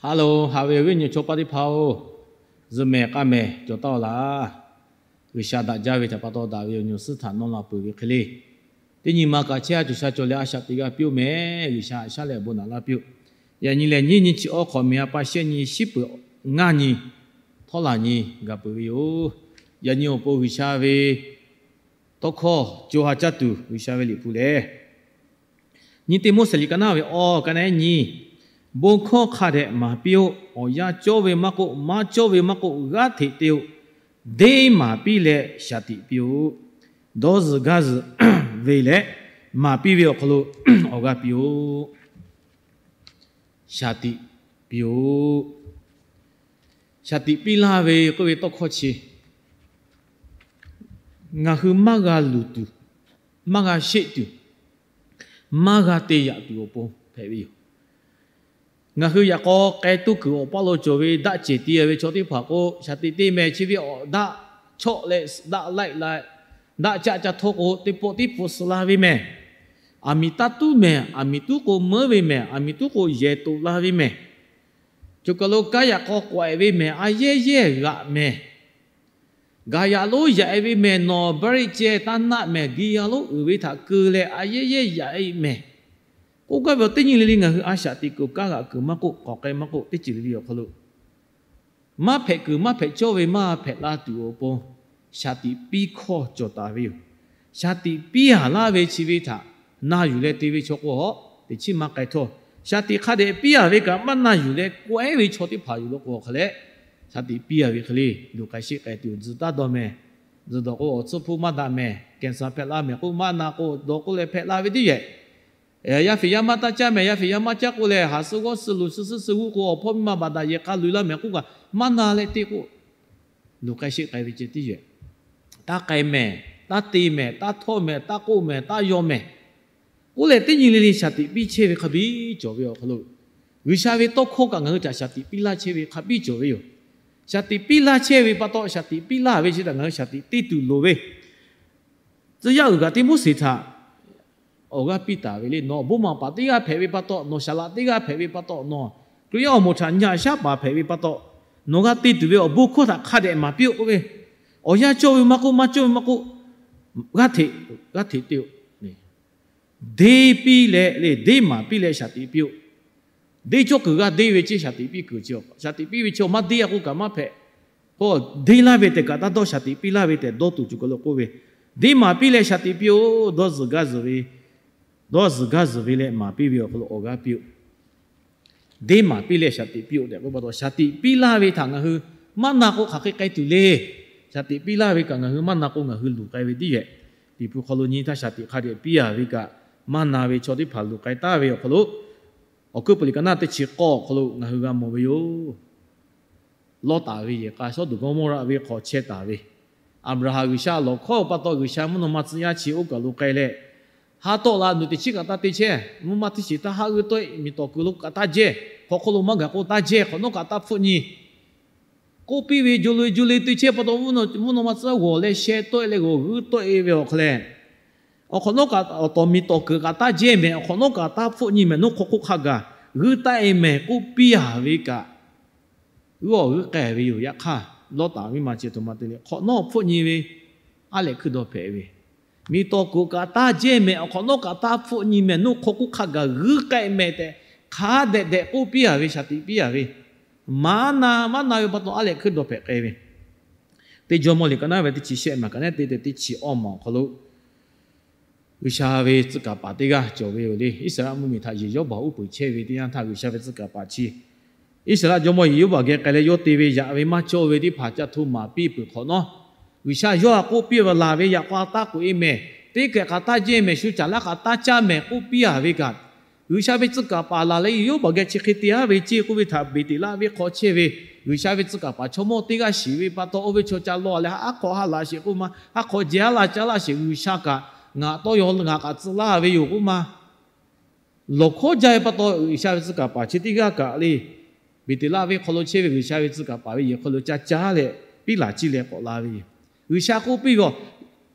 Hello, haꞈ ve awˬ viˉ awˬ nyi chaw paˇ teˇ hpaˍ-oˬ, zuhꞈ mehˍ k'aˇ mehˍ cawˬ taˉ-oˬ laˇ. G'uiˬsha daꞈ jaˇ ve htaꞈ pa taw daꞈ ve awˬ nyi awˬ suhˉ htaꞈ nawˇ la peuˬ ve hk'e le. Teˇ nyi ma kaꞈ chehˇ a cawˬ sha cawˬ leh a shaꞈ teꞈ g'a piˇ-oˆ mehˍ. G'uiˬsha haꞈ shaˉ leh awˬ bon naꞈ laˇ piˇ-oˆ. Yaꞈ nyi lehˬ nyiˇ nyi chi awˬ hk'awꞈ miˬ a pa shehˆ nyi shiˉ peuˬ ngaˇ nyi htawˇ laˬ nyi gaˬ peuˬ ve yoˬ. Yaꞈ nyi awˬ pon G'uiˬsha ve tawˇ hkawˇ co ha caˇ tuˬ G'uiˬsha ve liꞈ hpu lehˬ, nyi teˇ Moˉseˍ liꞈ ka naˉ ve awˬ ka naˉ nyi, bon hkawˇ hk'a dehꞈ maˍ piˇ-oˆ. Awˬ yanˇ cawˇ ve maˇ k'oˆ, maˇ cawˇ ve maˇ k'oˆ, g'aˇ hteꞈ te-o. Deˇ maˍ piˇ leh shaˍ tiꞈ piˇ-oˆ. Dawˇ zuhˬ gaˇ zuhˬ ve leh maˍ piˇ ve awˬ hk'aw lo awˬ g'aˇ piˇ-oˆ. Shaˍ tiꞈ piˇ-oˆ. Shaˍ tiꞈ piˇ laˇ ve k'oˆ ve tawˇ hkawˇ chi, ngaˬ hui maˇ g'a luˬ tuˬ, maˇ g'a sheˆ tuˬ, maˇ g'a te yaꞈ tuˬ awˬ pon hpehꞈ ve yoˬ. Ngaˬ hui yaꞈ k'aw k'ai tuˇ kuiˬ awˬ paˇ lo cawˬ ve daˆ cehˬ te ve chaw teˇ hpaˍ k'o, shaˍ tiꞈ te mehˍ chi ve awˬ daˆ chawˆ leh daˆ laiˆ la, daˆ caˆ ca htawˇ k'o, teˇ pawˆ tiˉ pfuhˍ suh la ve mehˍ. Aˬ miˍ taˇ tuˉ mehˍ, aˬ miˍ tuˉ k'o meuˉ ve mehˍ, aˬ miˍ tuˉ k'o yehˬ toꞈ la ve mehˍ. Choˬ kaˬ lo kaˇ yaꞈ k'aw k'awehꞈ ve mehˍ, a yehˇ yehˇ g'aꞈ mehˍ. Gaˬ yaꞈ lonˉ yaꞈ e ve mehˍ, nawˬ baˇ riˆ ceh taˇ naˆ mehˍ, gi ya lonˉ uiˍ ve htaꞈ keu leh a yehˇ yehˇ yaꞈ e mehˍ. K'oˆ gaˇ ve awˬ teˇ nyi le le ngaˬ hui a shaꞈ teꞈ kuiˬ kaˇ g'aꞈ kuiˬ maˇ k'oˆ, k'awꞈ k'ai maˇ k'oˆ, teˇ ceuˬ le le awˬ hk'aw lo maˇ hpehꞈ kuiˬ maˇ hpehꞈ cawˇ ve maˇ hpehꞈ la tuˬ awˬ pon shaˍ tiꞈ piˇ hkawˇ cawˬ taˍ ve yoˬ. Shaˍ tiꞈ piˇ a laˇ ve chi ve htaꞈ na yuˬ leh te ve chaw k'o, teꞈ chiˉ maˇ k'ai htawˇ, shaˍ tiꞈ hk'a dehꞈ piˇ a ve kaꞈ maˇ na yuˬ leh kawehˉ ve chaw teˇ hpaˍ yoˬ law k'o, hk'a leh shaˍ tiꞈ piˇ a ve hk'e le, luˬ k'ai sheˆ k'ai tuˬ tzuhˬ taˇ dawˇ mehˍ. Tzuhˬ dawˬ k'o awˬ tsuhˇ hpuˇ maˇ daꞈ mehˍ, cancer hpehꞈ la mehˍ k'oˆ maˇ na k'o dawˬ k'oˆ leh hpehꞈ la ve teˇ yehˬ. Yaˇ fiˍ yaˇ maˇ taˇ caˇ mehˍ, yaˇ fiˍ yaˇ maˇ caˇ k'oˆ leh, haˍ suh g'awˇ suh luˬ suh suhˉ suh g'uˇ k'o, awˬ hpawˇ miˇ ma baꞈ daꞈ yehˬ k'a luˬ laˇ mehˍ k'oˆ kaꞈ maˇ na leh te k'o, luˬ k'ai sheˆ k'ai ve ceh teˇ yehˬ. Taˇ k'ai mehˍ, taˇ te mehˍ, taˇ htawˇ mehˍ, taˇ k'oˆ mehˍ, taˇ yaw mehˍ. K'oˆ leh teˇ nyi le le shaˍ tiꞈ piˇ chehˇ ve hk'a biˇ cawˬ ve awˬ hk'aw lo, G'uiˬsha ve tawˇ hkawˇ kaꞈ ngaˬ hui htaꞈ shaˍ tiꞈ piˇ laˇ chehˇ ve hk'a biˇ cawˬ ve yoˬ. Shaˍ tiꞈ piˇ laˇ chehˇ ve pa taw, shaˍ tiꞈ piˇ laˇ ve chi htaꞈ ngaˬ hui shaˍ tiꞈ te tuˬ loˍ ve, tcuh yaˇ uiˍ kaꞈ teˇ Moˉseˍ htaꞈ awˬ g'aˇ piˇ taˍ ve le. Nawˬ bon maˍ paˍ teˇ g'aˇ hpehꞈ ve pa taw, nawˬ saˍ laꞈ teˇ g'aˇ hpehꞈ ve pa taw, nawˬ Hkriꞈ yaˇ awˬ moˍ htaꞈ nyi a shaˉ paˍ hpehꞈ ve pa taw, nawˬ g'a te tuˬ ve awˬ bon hkawˇ htaꞈ hk'a dehꞈ maˍ piˇ-oˆ k'oˆ ve, awˬ yanˇ cawˇ ve maˇ k'oˆ, maˇ cawˇ ve maˇ k'oˆ, g'aˇ hteꞈ, g'aˇ hteꞈ te-o. Deˇ piˇ leh le, deˇ maˍ piˇ leh shaˍ tiꞈ piˇ-oˆ. Deˇ cawˇ kuiˬ g'a deˇ ve ceˇ, shaˍ tiꞈ piˇ kuiˬ chi, shaˍ tiꞈ piˇ ve chi maˇ deˇ a k'o kaꞈ maˇ hpehꞈ. K'o, deˇ laˇ ve tehꞈ kaꞈ taˇ dawˇ, shaˍ tiꞈ piˇ laˇ ve tehꞈ dawˇ tuˬ cawˬ kaˬ lo k'oˆ ve, deˇ maˍ piˇ leh shaˍ tiꞈ piˇ-oˆ. Dawˇ zuhˬ gaˇ zuhˬ ve, dawˇ zuhˬ gaˇ zuhˬ ve leh maˍ piˇ ve awˬ hk'aw lo awˬ g'aˇ piˇ-oˆ. Deˇ maˍ piˇ leh shaˍ tiꞈ piˇ-oˆ tehꞈ k'oˆ pa taw, shaˍ tiꞈ piˇ laˇ ve htaꞈ ngaˬ hui maˇ na k'o hk'aˬ hk'e k'ai tuˬ le. Shaˍ tiꞈ piˇ laˇ ve kaꞈ ngaˬ hui maˇ na k'o ngaˬ hui luˬ k'ai ve teˇ yehˬ. Liꞈ hpu hk'aw lo nyi htaˇ shaˍ tiꞈ hk'a dehꞈ piˇ a ve kaꞈ maˇ na ve chaw teˇ hpaˍ luˬ k'ai taˍ ve awˬ hk'aw lo, Awˬ hkuiˉ puiˍ liꞈ ka naˇ teˇ chi k'awˇ awˬ hk'aw lo ngaˬ hui g'a mawˬ ve yoˬ. Lawˇtaˍ ve yehˬ k'a Sawˉdonˍ Gawˇmawˇraˆ ve hk'aw chehˇ taˍ ve, Aˍbraˍhanˍ G'uiˬsha lawˬ hkawˇ pa taw G'uiˬsha mvuhˇ naw ma tcuh yaˇ chi oˇ kaˬ lo k'ai leh, haˉ tawˆ la nuˬ teˇ chiˉ kaꞈ taˇ te chehˇ, mvuhˇ maˇ teˇ shiˍ taˇ haˉ g'uiˇ tawˆ-e, miˬ tawˍ kuiˬ lo kaꞈ taˇ jehˇ, hk'aw hk'oˆ lo maˇ gaˬ k'o taˇ jehˇ, hk'awꞈ nawˉ kaꞈ taˇ hpfuhˆ nyi k'oˆ piˇ ve, jo le jo le te chehˇ pa taw mvuhˇ naw ma tcuh g'awˬ leh sheh tawˆ-e leh g'awˬ g'uiˇ tawˆ-e ve awˬ hk'aw leh, awˬ hk'awꞈ nawˉ kaꞈ awˬ tawˍ miˬ tawˍ kuiˬ kaꞈ taˇ jehˇ mehˍ, awˬ hk'awꞈ nawˉ kaꞈ taˇ hpfuhˆ nyi mehˍ, nawˉ hk'aw hk'oˆ hk'a gaˬ g'uiˇ taˆ-e mehˍ k'oˆ piˇ a ve kaꞈ, g'uiˇ awˬ g'uiˇ k'ai ve yoˬ. Yaꞈ hk'aˇ, Lawˇtaˍ ve maˇ chi htoꞈ ma te le, hk'awꞈ nawˉ hpfuhˆ nyi ve, aˉ lehꞈ hkuiˇ dawˇ hpehꞈ ve, miˬ tawˍ kuiˬ kaꞈ taˇ jehˇ mehˍ, awˬ hk'awꞈ nawˉ kaꞈ taˇ hpfuhˆ nyi mehˍ, nawˉ hk'aw hk'oˆ hk'a gaˬ g'uiˇ k'ai mehˍ tehꞈ hk'a dehꞈ dehꞈ k'oˆ piˇ a ve, shaˍ tiꞈ piˇ a ve, maˇ na maˇ na ve pa taw aˉ lehꞈ hkuiˇ dawˇ hpehꞈ k'ai ve, Teˇ Jawˇmawˇ liꞈ ka naˉ ve teˇ chi shehˆ maˬ ka naˉ te tehꞈ teˇ chi awˇ maˬ awˬ hk'aw lo, G'uiˬsha ve tcuh kaˍ paˍ teˇ g'aˇ cawˬ ve yoˬ le. Iˉsaˍreˍlaˆ mvuhˇmiˬ htaꞈ Yeˍyawˇbaˬ uˉ peunˍ chehˇ ve teˇ yanˇ htaˇ G'uiˬsha ve tcuh kaˍ paˍ chi Iˉsaˍreˍlaˆ jawˇmawˇ Yeˍyawˇbaˬ geh k'ai leh yawˇ te ve yaꞈ ve maˇ cawˇ ve teˇ hpaˍ ca hto maˍ piˇ peuˬ hk'awꞈ nawˉ, G'uiˬsha yawˇ a k'oˆ piˇ ve laˬ ve yaꞈ k'aw a taˇ k'oꞈ-e mehˍ, teˇ hkehꞈ kaꞈ taˇ jehˇ mehˍ, shu caˬ laˇ kaꞈ taˇ caˇ mehˍ k'oˆ piˇ a ve kaꞈ, G'uiˬsha ve tcuh kaˍ paˍ laˬ leh Yeˍyawˇbaˬ geh chi hk'e te aˉ ve ceˇ k'oˆ ve htaꞈ Beˍteˍlaˆ venˇ hk'aw chehˇ ve G'uiˬsha ve tcuh kaˍ paˍ chaw mawˇ teˇ g'aˇ shiˍ ve pa taw, oˇ ve chaw ca law leh, aˉ hk'aw ha laꞈ sheˍ k'oˆ ma, aˉ hk'aw jehˇ aˉ la caˇ laˇ sheˍ, G'uiˬsha kaꞈ ngaˬ tawˇ yaw ngaˬ kaꞈ tcuh laˇ ve yoˬ k'oˆ ma. Lawˬ hkawˉ jaˇ ve pa taw, G'uiˬsha ve tcuh kaˍ paˍ chi teˇ g'aˇ kaꞈ le, Beˍteˍlaˆ venˇ hk'aw lo chehˇ ve G'uiˬsha ve tcuh kaˍ paˍ ve yehˬ hk'aw lo ca caˇ leh piˉ laˬ ciˇ leh k'awꞈ la ve yoˬ. G'uiˬsha k'oˆ piˇ ve,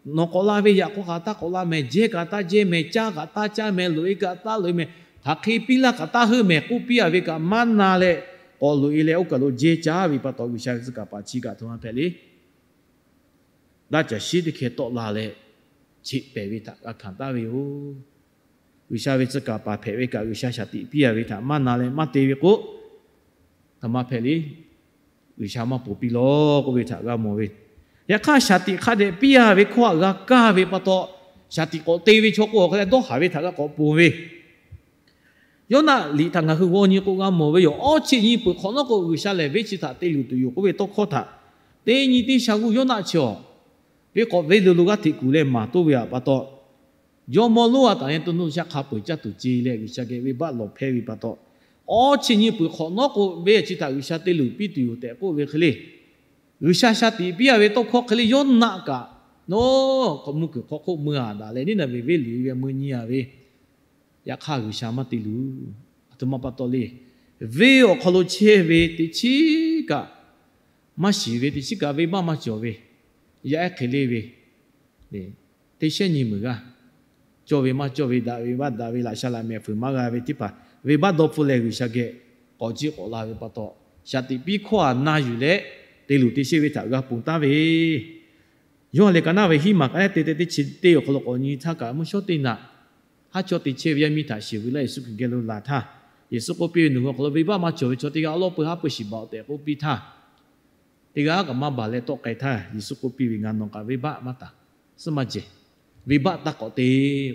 nawˬ k'awꞈ la ve yaꞈ k'aw kaꞈ taˇ k'awꞈ la mehˍ, jehˇ kaꞈ taˇ jehˇ mehˍ, caˇ kaꞈ taˇ caˇ mehˍ, loꞈ-e kaꞈ taˇ loꞈ-e mehˍ, hk'aˬ hk'e piˇ laˇ kaꞈ taˇ heuˆ mehˍ k'oˆ piˇ a ve kaꞈ maˇ na leh, k'awꞈ loꞈ e leh oˇ kaˬ lo jehˇ caˉ ve pa taw, G'uiˬsha ve tcuh kaˍ paˍ chi kaꞈ aˬ htoꞈ ma hpehꞈ le. Daˇ caˬ shiˉ teˇ hkeh tawˆ la leh, cheꞈ pehˍ ve htaꞈ g'a hkanˍ taˍ ve yoˬ. G'uiˬsha ve tcuh kaˍ paˍ hpehꞈ ve kaꞈ, G'uiˬsha shaˍ tiꞈ piˇ a ve htaꞈ maˇ na leh maˇ te ve k'o, aˬ htoꞈ ma hpehꞈ le. G'uiˬsha maˇ ponˬ piˇ lawˬ k'oˆ ve htaꞈ g'a mawˬ ve. Yaꞈ hk'aˇ, shaˍ tiꞈ hk'a dehꞈ piˇ a ve hkawˇ htaꞈ g'a kaˇ ve pa taw, shaˍ tiꞈ k'awꞈ te ve chaw k'o, awˬ hk'a leh dawˇ haˍ ve htaꞈ g'a k'awꞈ ponˬ ve. Yoˇnaˆ liꞈ htaꞈ ngaˬ hui g'aw nyi k'o g'a mawˬ ve yoˬ. Awˇ chi nyi peuˬ hk'awꞈ nawˉ k'o, G'uiˬsha lehˬ venˇ chi htaꞈ te luˬ tuˬ yoˬ k'oˆ ve tawˇ hkawˇ htaꞈ teˇ nyi teˇ sha g'uˇ Yoˇnaˆ chi awˬ, venˇ k'awꞈ venˇ lo lo g'aˇ hteꞈ kuˬ leh maˍ toˇ ve pa taw, jawˇmawˇ Noˉaꞈ taˍ leh to nu sha hk'a peu-eˬ caˇ tuˬ ce leh G'uiˬsha geh venˇbaˆ lawˬ hpehˇ ve pa taw, awˇ chi nyi peuˬ hk'awꞈ nawˉ k'o, venˇ chi htaꞈ G'uiˬsha te luˬ piˇ tuˬ yoˬ tehꞈ k'oˆ ve hk'e le. G'uiˬsha shaˍ tiꞈ piˇ a ve tawˇ hkawˇ hk'e le, Yoˇnaˆ kaꞈ, no, mvuhˇ kuiˬ hk'aw hk'oˆ mui a daꞈ leh Niˇnaˍveˍ venˇ liꞈ ve mui nyi a ve, yaꞈ hk'aˇ G'uiˬsha maˇ te luˬ. Aˬ htoꞈ ma pa taw le. Venˇ awˬ hk'aw lo chehˇ ve teˇ chiˉ kaꞈ, maˇ shiˍ ve teˇ chiˉ kaꞈ, venˇbaˆ maˇ cawˬ ve, yaˇ ehˉ hk'e le ve, teˇ shehˉ nyi meuˬ g'aˇ, cawˇ ve maˇ cawˇ ve, daꞈ ve maˇ daꞈ ve, laꞈ sha laꞈ mehˍ fuiˍ maˇ g'a ve teˇ hpaˍ, venˇbaˆ dawˇ hpfuhˇ leh G'uiˬsha geh k'awꞈ jiˆ k'awꞈ la ve pa taw, shaˍ tiꞈ piˇ hkawˇ htaꞈ na yuˬ leh te luˬ te sheˆ ve htaꞈ g'a ponˬ taˍ ve Yoˇhanˬ lehˬ ka naˇ ve hiˉ maˬ ka naˇ te te teˇ chi teˇ awˬ hk'aw lo k'awꞈ nyi htaˇ kaꞈ, mvuhˇ shawˉ teˇ naꞈ haˉ chawˇ te chehˇ ve yaˇ miˇ htaꞈ shiˍ veu laˇ Yeˍsuˆ Hkriꞈ geh lo laˬ htaˇ, Yeˍsuˆ k'oˆ piˇ ve, Nawˬ hui awˬ hk'aw lo venˇbaˆ maˇ cawˬ ve chaw teˇ g'aˇ awˉ lawˉ peuˬ haˉ peuˬ shiˍ baˬ-oꞈ tehꞈ k'oˆ piˇ htaˇ, teˇ g'aˇ kaꞈ maˇ baˬ leh tawˆ k'ai htaˇ, Yeˍsuˆ k'oˆ piˇ ve, Ngaˬ nawˬ kaꞈ venˇbaˆ maˇ taˍ, suhˉ maˇ jehˬ, venˇbaˆ taˇ k'awꞈ te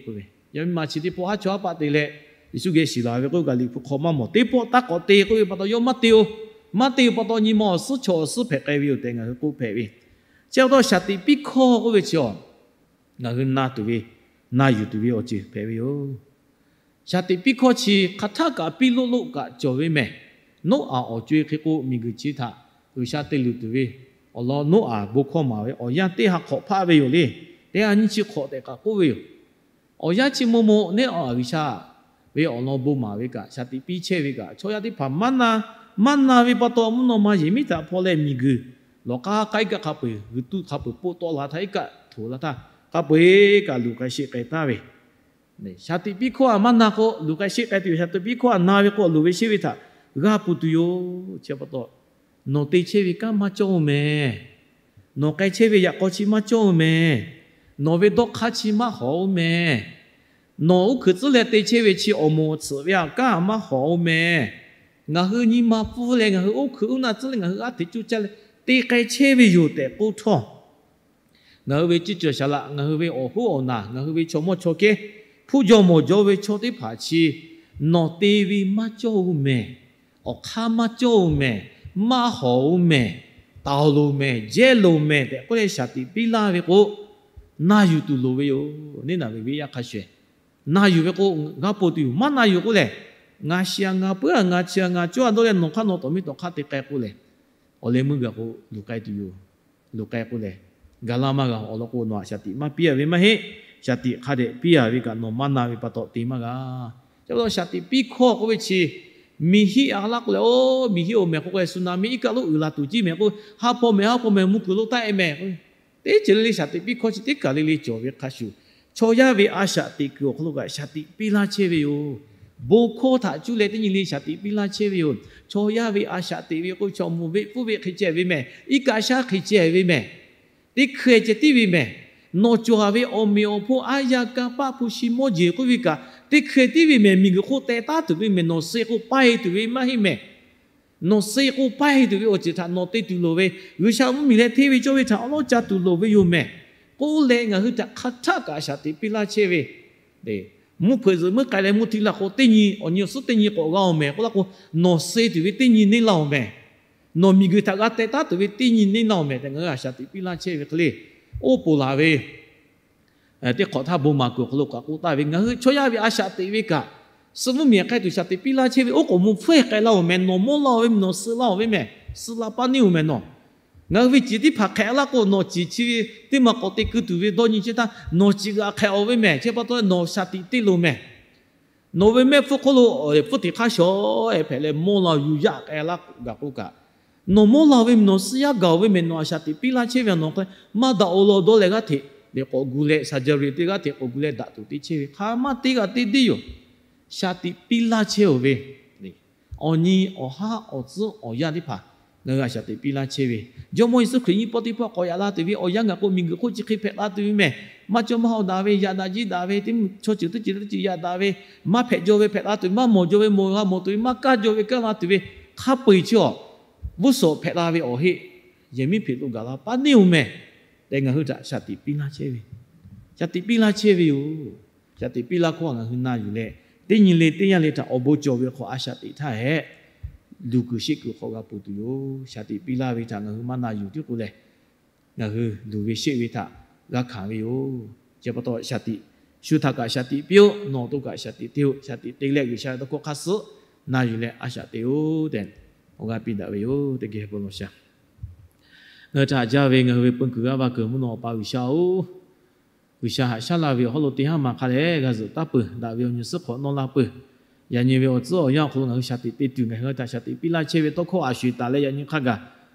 k'oˆ ve. Yaˇ miˇ ma chi teˇ pawˆ haˉ chawˇ haˉ paˆ te leh Yeˍsuˆ geh shiˍ laˬ ve k'oˆ kaꞈ, Liꞈ hpu hk'aw maˇ mawˬ. Teˇ pawˆ taˇ k'awꞈ te k'oˆ ve pa taw, yawˇ maˇ te-o. Maˇ te-o pa taw, nyi ma awˬ suhˉ chaw awˬ suhˉ hpehꞈ k'ai ve yoˬ tehꞈ ngaˬ hui k'oˆ hpehꞈ ve. Chi pa taw, shaˍ tiꞈ piˇ hkawˇ k'oˆ ve chi awˬ, ngaˬ hui na tuˬ ve, na yuˬ tuˬ ve awˬ ceuˬ hpehꞈ ve yoˬ. Shaˍ tiꞈ piˇ hkawˇ chi hk'aˬ htaˆ kaꞈ piˇ loˆ loˆ kaꞈ cawˬ ve mehˬ. Noˉaꞈ awˬ co-e hk'e k'o, miˬguiˬ chi htaꞈ G'uiˬsha te luˬ tuˬ ve awˬ lawn Noˉaꞈ bon hkawˇ maˍ ve awˬ yanˇ teˇ ha hk'awꞈ hpaˆ ve yoˬ le. Teˇ ha nyiˇ chi hk'awꞈ tehꞈ kaꞈ k'oˆ ve yoˬ. Awˬ yanˇ chi maw maw neˉ a G'uiˬsha ve awˬ lawn bon maˍ ve kaꞈ, shaˍ tiꞈ piˇ chehˇ ve kaꞈ, chaw yaˇ teˇ hpaˍ maˇ na, maˇ na ve pa taw, mvuhˇ naw ma yehˬ miˉ htaꞈ hpaw leh miˬguiˬ lawˬ k'aˉ k'ai kaꞈ hk'a peu-eˬ g'uiˬ tuˆ hk'a peu-eˬ poˆ tawˆ la htaˇ iˉ kaˆ htoꞈ la htaˇ, hk'a peu-eˬ kaꞈ luˬ k'ai sheˆ k'ai taˍ ve Shaˍ tiꞈ piˇ hkawˇ htaꞈ maˇ na k'o, luˬ k'ai sheˆ k'ai tuˬ yoˬ. Shaˍ tiꞈ piˇ hkawˇ htaꞈ na ve k'o, loˍ ve sheˆ ve htaꞈ g'a pun tuˬ yoˬ. Chi pa taw, nawˬ te chehˇ ve kanˉ maˇ cawˇ-oˬ mehˬ. Nawˬ k'ai chehˇ ve yaꞈ k'aw chi maˇ cawˇ-oˬ mehˬ. Nawˬ ve dawˇ hk'aˇ chi maˇ hawˍ-oˬ mehˬ. Nawˬ uˉ hkeuꞈ tcuhˉ leh te chehˇ ve chi awˬ moˍ awˬ tsuhꞈ ve aꞈ kanˉ maˇ hawˍ-oˬ mehˬ. Ngaˬ hui nyi ma pfuhˇ leh ngaˬ hui oˇ hkeuꞈ oˇ naˆ tcuhˉ leh ngaˬ hui g'aˇ hteꞈ cuˇ caˇ leh te k'ai chehˇ ve yoˬ tehꞈ k'oˆ htawˇ, ngaˬ hui ve ceˇ cawˬ shaˍ laꞈ, ngaˬ hui ve awˬ hoˉ awˬ naˬ, ngaˬ hui ve chaw mawˇ chaw kehˉ, hpuˇ jaw mawˬ jaw ve chaw teˇ hpaˍ chi nawˬ te ve maˇ cawˇ-oˬ mehˬ. Awˬ hk'aˇ maˇ cawˇ-oˬ mehˬ, maˇ hawˍ-oˬ mehˬ, taˍ loˬ mehˬ, jehˇ loˬ mehˬ tehꞈ k'oˆ leh shaˍ tiꞈ piˇ laˇ ve k'o, na yuˬ tuˬ loˍ ve yoˬ. Neˇ naˬ ve venˇ yaˇ hk'a shuˍ, na yuˬ ve k'o, g'a pon tuˬ yoˬ. Maˇ na yuˬ k'oˆ lehˬ, ngaˬ shiˍ-a ngaˬ puiˉ-a ngaˬ chi-a ngaˬ cawˇ-a dawˇ leh nawˬ hk'aˇ nawˬ tawˍ miˇ tawˍ hk'aˇ te k'ai k'o lehˬ, awˬ leh meuˇ gaˬ k'o luˬ k'ai tuˬ yoˬ. Luˬ k'ai k'oˆ lehˬ, ga laˇ maˇ g'a. Awˬ lawn k'o, nawˬ htaꞈ shaˍ tiꞈ maˇ piˇ-a ve maˇ heˆ. Shaˍ tiꞈ hk'a dehꞈ piˇ-a ve kaꞈ nawˬ maˇ na ve pa taw te maˇ g'a. Chi pa taw shaˍ tiꞈ piˇ hkawˇ k'oˆ ve chi, miˬ hiˆ a laˇ k'oˆ leh, oˇ miˬ hiˆ-oˬ mehˬ k'oˆ k'o, tsunami iˉ kaˆ lonˉ uiˍ la tuˬ jiˇ mehˬ k'o, ha hpaw mehˬ ha hpaw mehˬ mvuh kuiˬ lo taˆ-e mehˬ k'o, teˇ ceuˬ le le shaˍ tiꞈ piˇ hkawˇ chi teˇ kaˬ le le cawˬ ve hk'a shuˍ, chaw yaˇ ve a shaꞈ teꞈ kuiˬ awˬ hk'aw lo kaꞈ shaˍ tiꞈ piˇ laˇ chehˇ ve yoˬ. Bon hkawˇ htaꞈ cuˇ leh teˇ nyi le shaˍ tiꞈ piˇ laˇ chehˇ ve yoˬ. Chaw yaˇ ve a shaꞈ teꞈ ve k'o, chaw mvuhˇ ve pfuhˇ ve hk'e ceh ve mehˬ, iˉ kaˆ shaˉ hk'e ceh ve mehˬ, teˇ hkeh ceh tiˉ ve mehˬ. Nawˬ cawˬ-a ve awˬ meꞈ awˬ hponˇ aˉ yaˇ kanˇ paˆ hpu shi mawˇ jeˬ k'oˆ ve kaꞈ, teˇ hkeh tiˉ ve mehˬ. Miˬguiˬ hk'oˆ teh taˉ tuˬ ve mehˬ. Nawˬ suh k'o paiˇ tuˬ ve maˇ heˆ mehˬ. Nawˬ suh k'o paiˇ tuˬ ve awˬ ceuˬ htaꞈ nawˬ te tuˬ loˍ ve, G'uiˬsha mvuhˇmiˬ leh hteˇ ve cawˇ ve htaꞈ awˉ lawˉ ca tuˬ loˍ ve yoˬ mehˬ. K'oˆ leh ngaˬ hui htaꞈ hk'aˬ htaˆ kaꞈ shaˍ tiꞈ piˇ laˇ chehˇ ve, mvuhˇ hpeuꞈ zuhꞈ meuˇ k'ai leh mvuhˇ tiˇ laˇ k'o, teˇ nyi awˬ nyi awˬ suhˉ teˇ nyi k'awꞈ g'a-oˬ mehˬ k'oˆ laˇ k'o, nawˬ suh tuˬ ve teˇ nyi neˇ laˇ-oˬ mehˬ. Nawˬ miˬguiˬ htaꞈ g'a teh taˉ tuˬ ve teˇ nyi neˇ laˇ-oˬ mehˬ tehꞈ ngaˬ hui htaꞈ shaˍ tiꞈ piˇ laˇ chehˇ ve hk'e le. Oˇ poˬ laˬ ve teˇ hk'awꞈ htaˇ bon maˍ kuiˬ awˬ hk'aw lo kaꞈ k'oˆ taˍ ve, ngaˬ hui chaw yaˇ ve a shaꞈ teꞈ ve kaꞈ, suh mvuhˇmiˬ hk'ai tuˬ shaˍ tiꞈ piˇ laˇ chehˇ ve, oˉ k'oˍ mvuh hpfuhˇ k'ai laˇ-oˬ mehˬ. Nawˬ mawˇ laˇ-oˬ ve mehˬ, nawˬ suh laˇ-oˬ ve mehˬ, suh la paˇ neˇ-oˬ mehˬ nawˬ. Ngaˬ hui ve ciˬ teˇ hpaˍ hk'ehꞈ laˇ k'o, nawˬ ciˬ chi ve teˇ maˬ k'awꞈ te keu tuˬ ve dawˇ nyi chehˇ htaˇ, nawˬ ciˬ g'aꞈ hk'ehꞈ-oˬ ve mehˬ. Chi pa taw nawˬ shaˍ tiꞈ te loˍ mehˬ. Nawˬ ve mehˆ hpfuhˇ hk'oˆ lo pfuhˇ teꞈ hk'aˇ shawˍ-e hpehꞈ leh mawˇ la-oˬ yuˬ yaˇ k'ai laˇ gaˬ k'oˆ kaꞈ, nawˬ mawˇ la-oˬ ve mehˬ, nawˬ suh yaˇ gaˬ-oˬ ve mehˬ, nawˬ a shaˍ tiꞈ piˇ laˇ chehˇ ve a nawˬ hk'e maˇ daꞈ-oˬ law dawˇ leh g'aˇ hteꞈ leh k'awꞈ gu leh, saˍ jaˍ riˍ teˇ g'aˇ hteꞈ k'awꞈ gu leh daꞈ tuˬ te chehˇ ve hk'a maˇ teˇ g'aˇ teˇ deˇ yoˬ. Shaˍ tiꞈ piˇ laˇ chehˇ-oˬ ve, awˬ nyi awˬ haˉ awˬ tcuhˉ awˬ yanˇ teˇ hpaˍ ngaˬ hui a shaꞈ teꞈ piˇ laˇ chehˇ ve, Jawˇmawˇ Yeˍsuˆ Hkriꞈ nyiˇ pawˆ teˇ pawˆ k'awꞈ yaꞈ la tuˬ ve awˬ yanˇ ngaˬ k'o miˬguiˬ hk'oˆ chi hk'e hpehꞈ la tuˬ ve mehˬ. Maˇ cawˇ maˇ hawˍ daꞈ ve, yaꞈ daꞈ jiˇ daꞈ ve, teˇ mvuhˇ chaw ceuˬ teˇ ceuˬ teˇ ceuˬ yaꞈ daꞈ ve, maˇ hpehꞈ jaw ve hpehꞈ la tuˬ ve, maˇ mawˬ jaw ve mawˬ g'a mawˬ tuˬ ve, maˇ kaˇ jaw ve kaˇ la tuˬ ve, hk'a peu-eˬ chi awˬ, g'uˇ suhˍ hpehꞈ la ve awˬ heˆ, yehˬ miˉ hpeꞈ lo gaˬ la paˇ neˇ-oˬ mehˬ tehꞈ ngaˬ hui htaꞈ shaꞈ teꞈ piˇ laˇ chehˇ ve, shaꞈ teꞈ piˇ laˇ chehˇ ve yoˬ. Shaꞈ teꞈ piˇ laˇ hkawˇ ngaˬ hui na yuˬ leh, teˇ nyi le teˇ yanˇ le htaꞈ awˬ bon cawˬ ve hk'aw a shaꞈ teꞈ htaˇ hehꞈ, luˬ kuiˬ sheˆ kuiˬ hk'aw g'a ponˬ tuˬ yoˬ. Shaꞈ teꞈ piˇ laˇ ve htaꞈ ngaˬ hui maˇ na yuˬ tiˉ k'o lehˬ, ngaˬ hui luˬ ve sheˆ ve htaꞈ g'a hkanˍ ve yoˬ. Chi pa taw shaꞈ teꞈ shu htaꞈ kaꞈ shaꞈ teꞈ piˇ-oˆ. Nawˬ awˬ to kaꞈ shaꞈ teꞈ te-o. Shaꞈ teꞈ te leh G'uiˬsha ve tawˇ hkawˇ hk'aˇ suh na yuˬ leh a shaꞈ teꞈ-oˬ tehꞈ, awˬ g'aˇ piˇ daꞈ ve yoˬ. Teˇ geh bon lawˬ shaˍ. Ngaˬ hui htaꞈ jaˇ ve ngaˬ hui ve peun kuiˬ g'aˇ va kuiˬ mvuhˇ naw awˬ pa G'uiˬsha-oˬ, G'uiˬsha haꞈ shaˉ laˇ ve awˬ hawˉ lo teˇ haˉ ma hk'a lehˬ g'a zuhꞈ taˉ peuˬ. Daꞈ ve awˬ nyi suhˉ hk'awꞈ nawˇ laˇ peuˬ. Yaꞈ nyi ve awˬ tcuhˉ awˬ yanˇ awˬ hk'aw lo ngaˬ hui shaˍ tiꞈ te tuˬ, ngaˬ hui htaꞈ shaˍ tiꞈ piˇ laˇ chehˇ ve tawˇ hkawˇ a shuˍ taˍ leh yaꞈ nyi hk'a gaˬ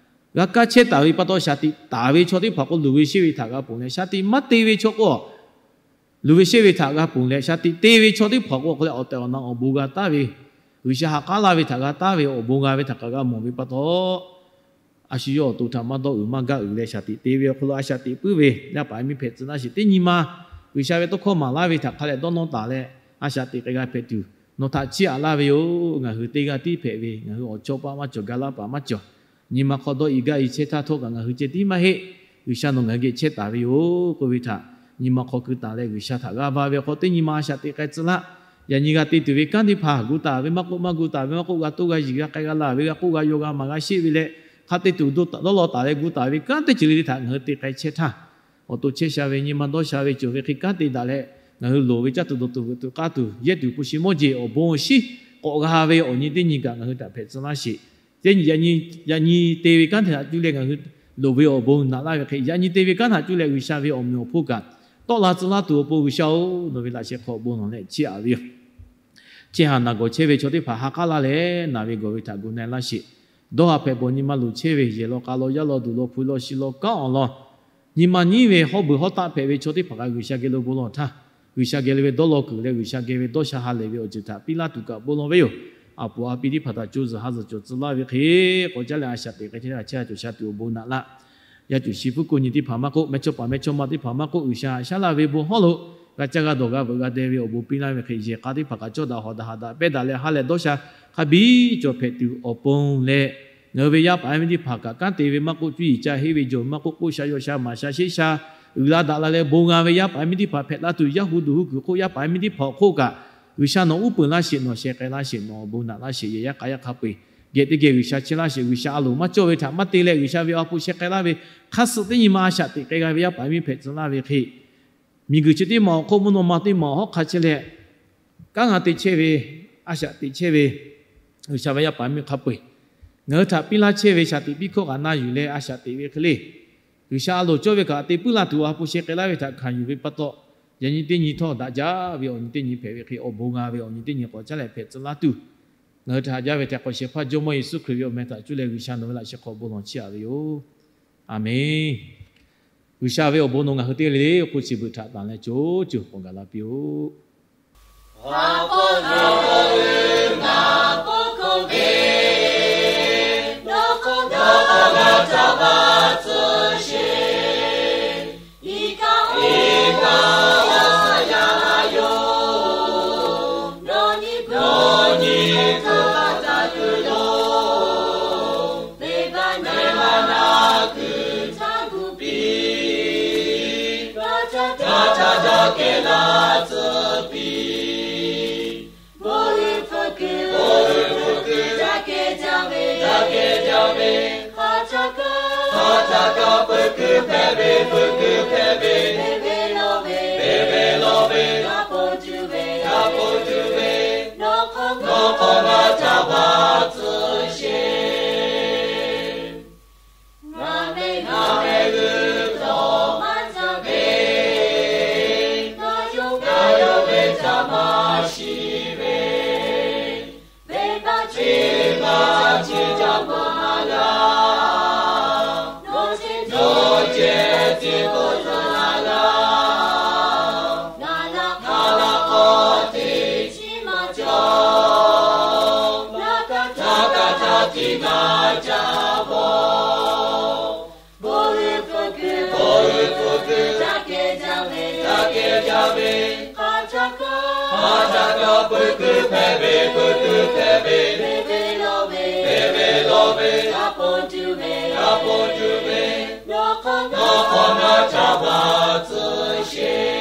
g'a kaˇ chehˇ taˍ ve pa taw, shaˍ tiꞈ taˍ ve chaw teˇ hpaˍ k'o luˬ ve sheˆ ve htaꞈ g'a ponˬ leh, shaˍ tiꞈ maˇ te ve chaw k'o, luˬ ve sheˆ ve htaꞈ g'a ponˬ leh, shaˍ tiꞈ te ve chaw teˇ hpaˍ k'o hk'e leh awˬ tehˬ awˬ na awˬ bon g'a taˉ ve, G'uiˬsha ha k'aˉ laˇ ve htaꞈ g'a taˉ ve awˬ bon g'a ve htaꞈ kaꞈ g'a mawˬ ve pa taw, a shu yawˇ awˬ to htaꞈ maˇ dawˇ uiˍ maˇ gaˇ uiˍ leh shaˍ tiꞈ te ve awˬ hk'aw lo a shaꞈ teꞈ puiˉ ve yaˇ paˍ yaˇ miˇ hpehꞈ tcuh laˇ sheˍ. Teˇ nyi ma G'uiˬsha ve tawˇ hkawˇ maˍ laˇ ve htaꞈ hk'a leh dawˇ nawˇ taˍ leh a shaꞈ teꞈ k'ai g'a hpehꞈ tuˬ nawˬ htaꞈ chiˇ aꞈ laˇ ve yoˬ. Ngaˬ hui teˇ g'aˇ tiˉ hpehꞈ ve, ngaˬ hui awˬ chawˇ paˆ maˇ cawˬ, ga laˇ paˍ maˇ cawˬ. Nyi ma hk'aw dawˇ i gaˇ i chehˇ htaˇ htawˇ kaꞈ ngaˬ hui ceh tiˉ maˇ heˆ. G'uiˬsha nawˬ ngaˬ hui geh chehˇ taˍ ve yoˬ k'oˆ ve htaꞈ nyi ma hk'aw keu taˍ leh G'uiˬsha htaꞈ g'a va ve awˬ hk'aw teˇ nyi ma a shaꞈ teꞈ k'ai tcuh laˇ. Yaꞈ nyi g'a te tuˬ ve kanˉ teˇ hpaˍ gu taˍ ve maˇ k'oˆ, maˇ gu taˍ ve maˇ k'oˆ, g'a toˇ g'a yiˬ g'a k'ai g'a laˬ ve g'a k'oˆ g'a yaw g'a maˍ g'a sheˆ ve leh, hk'a te tuˬ dawˇ law taˍ leh gu taˍ ve kanˉ teˇ ceuˬ le le htaꞈ ngaˬ hui te k'ai chehˇ htaˇ, awˬ to chehˇ sha ve nyi ma dawˇ sha ve cawˬ ve hk'e kanˉ te daꞈ leh, ngaˬ hui loˍ ve caˇ tuˬ dawˬ tuˬ veuꞈ tuˬ k'aˇ tuˬ yehˇ tuˬ hpu shi mawˇ jeˬ awˬ bon awˬ shinˉ k'awꞈ g'a ve awˬ nyi teˇ nyi kaꞈ ngaˬ hui htaꞈ hpehꞈ tcuh laˇ sheˍ. Teˇ nyi, yaꞈ nyi te ve kanˉ htaꞈ cuˇ leh ngaˬ hui loˍ ve awˬ bon naꞈ laˇ ve hk'e, yaꞈ nyi te ve kanˉ htaꞈ cuˇ leh G'uiˬsha ve awˬ meꞈ awˬ hponˇ kaꞈ tawˆ la tcuh laˇ tuˬ awˬ pon G'uiˬsha-oˬ, nawˬ ve laꞈ sheh hk'aw bon lawˬ leh chiˇ aꞈ ve yoˬ. Chehˇ haˍ naˬ gawˬ chehˇ ve chaw teˇ hpaˍ ha k'aˉ laˇ leh naˬ ve gawˬ ve htaꞈ gu na-e laˇ sheˍ. Dawˇ haˍ hpehꞈ bawˬ nyi ma luˬ chehˇ ve yehˬ law k'a law yaˇ law duˬ law hpu law shi law kanˉ awˬ lawn nyi ma nyiˉ ve hawˉ beuˬ hawˉ taˆ hpehꞈ ve chaw teˇ hpaˍ kaꞈ G'uiˬsha geh lo bon lawˬ htaˇ, G'uiˬsha geh lo ve dawˇ law kuiˬ leh G'uiˬsha geh ve dawˇ sha ha lehˬ ve awˬ ceuˬ htaꞈ piˇ laˇ tuˬ kaꞈ bon lawˬ ve yoˬ. A puˍ a pi teˇ hpaˍ htaꞈ co zuhˬ ha zuhˬ cawˬ tcuh laˇ ve hk'e, k'awꞈ caˉ leh a shaꞈ teꞈ k'ai chehˇ a chehˇ a cawˬ sha tuˬ awˬ bon naꞈ laˇ. Yaˇ cuˬ shi pfuhˇ ko nyi teˇ hpaˍ maˇ k'oˆ, mehˇchawˇ paˍ mehˇchawˇma teˇ hpaˍ maˇ k'oˆ, G'uiˬsha haꞈ shaˉ laˇ ve bon hawˉ lo g'a caˇ g'a dawˬ g'a veuꞈ g'a deh ve awˬ bon piˇ laˇ ve hk'e, yehˬ k'a teˇ hpaˍ kaꞈ cawˇ daꞈ hawˍ daꞈ haꞈ daꞈ pehˇ daꞈ leh ha leh dawˇ sha hk'a biˇ cawˬ hpehꞈ tuˬ awˬ pon leh, ngaˬ hui ve yaˇ paˍ yaˇ miˇ teˇ hpaˍ kaꞈ kanˉ te ve maˇ k'oˆ, cuˇ yiˍ ca heˆ ve jawˬ maˇ k'oˆ, k'oˆ sha yaw sha maˍ sha sheˆ sha uiˍ la daꞈ la leh bon g'a ve yaˇ paˍ yaˇ miˇ teˇ hpaˍ hpehꞈ la tuˬ, yaˇ hu duˬ hu kuiˬ hk'oˆ yaˇ paˍ yaˇ miˇ teˇ hpaˍ awˬ hk'oˆ kaꞈ G'uiˬsha nawˬ uˉ peunˍ laˇ sheˍ, nawˬ sheh k'ai laˇ sheˍ, nawˬ awˬ bon naꞈ laˇ sheˍ, yehˬ yaˇ k'a yaˇ hk'a peu-eˬ geh teˇ geh G'uiˬsha chehˇ laˇ sheˍ. G'uiˬsha a loˍ maˇ cawˇ ve htaꞈ maˇ te leh G'uiˬsha ve awˬ ha hpu sheh k'ai laˇ ve hk'aˇ suh teˇ nyi ma a shaꞈ teꞈ k'ai g'a ve yaˇ paˍ yaˇ miˇ hpehꞈ tcuh laˇ ve hk'e, miˬguiˬ chi teˇ maˬ awˬ hk'oˆ mvuhˇ naw ma teˇ maˬ awˬ hawˉ hk'a chehˇ leh kanˉ g'a te chehˇ ve, a shaꞈ teꞈ chehˇ ve G'uiˬsha ve yaˇ paˍ yaˇ miˇ hk'a peu-eˬ ngaˬ hui htaꞈ piˇ laˇ chehˇ ve shaꞈ teꞈ piˇ hkawˇ kaꞈ na yuˬ leh a shaꞈ teꞈ ve hk'e le, G'uiˬsha a loˍ cawˇ ve kaꞈ te puiˉ la tuˬ awˬ ha hpu sheh k'ai laˇ ve htaꞈ hkanˍ yuˬ ve pa taw, yaꞈ nyi teˇ nyi htawˇ daꞈ jaˇ ve awˬ nyi teˇ nyi hpehꞈ ve hk'e, awˬ bon g'a ve awˬ nyi teˇ nyi k'awꞈ caˉ leh hpehꞈ tcuh laˇ tuˬ, ngaˬ hui htaꞈ jaˇ ve tehꞈ k'awꞈ shehˍ hpaˇ Jawˇmawˇ Yeˍsuˆ Hkriꞈ ve awˬ meh htaꞈ cuˇ leh G'uiˬsha nawˬ ve laꞈ sheh hk'aw bon lawˬ chiˇ aꞈ ve yoˬ. A menˬ. G'uiˬsha ve awˬ bon nawˬ ngaˬ hui teˇ g'aˇ le le awˬ hk'oˆ chi beuꞈ htaꞈ tanˬ leh co co k'awꞈ gaˬ la piˇ-oˆ. A htaꞈ kaꞈ peuˬ kuiˬ hpehꞈ ve, peuˬ kuiˬ hpehꞈ ve, ve ve lawˇ ve, ve ve lawˇ ve, yaꞈ k'aw tuˬ ve, yaꞈ k'aw tuˬ ve, nawˬ hk'awꞈ na htaꞈ baˬ tcuh sheˍ.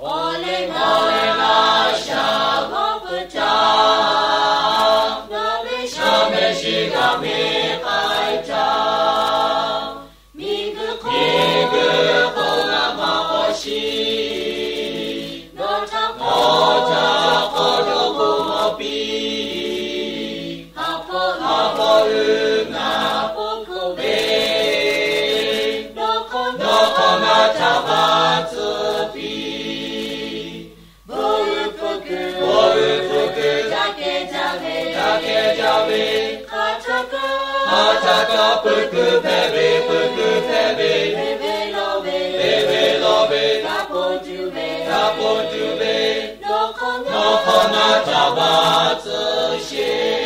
Awˬ leh ngaˬ leh laˇ shaˍ g'awˇ peuˬ htaˇ, ngaˬ ve shaˍ mehˍ shiˍ g'a ve k'ai htaˇ, miˬguiˬ hk'oˆ, miˬguiˬ hk'oˆ g'a maˇ k'awꞈ shiˍ. Nawˬ htaꞈ k'awꞈ, nawˬ htaꞈ k'awꞈ dawˇ k'o mawˬ piˇ. Haˍ pawˆ, haˍ pawˆ uiˍ naˍ pawˆ hk'oˆ ve, nawˬ hk'awꞈ na htaꞈ baˬ tcuh piˇ. Bon uiˍ hpu kuiˬ, bon uiˍ hpu kuiˬ, jaˇ kehˬ jaˇ ve, jaˇ kehˬ jaˇ ve, hk'aˬ htaˇ kaꞈ, hk'aˬ htaˇ kaꞈ peuˬ kuiˬ hpehꞈ ve, peuˬ kuiˬ hpehꞈ ve, ve ve lawˇ ve, ve ve lawˇ ve, yaꞈ k'aw tuˬ ve, yaꞈ k'aw tuˬ ve, nawˬ hk'awꞈ na htaꞈ baˬ tcuh sheˍ.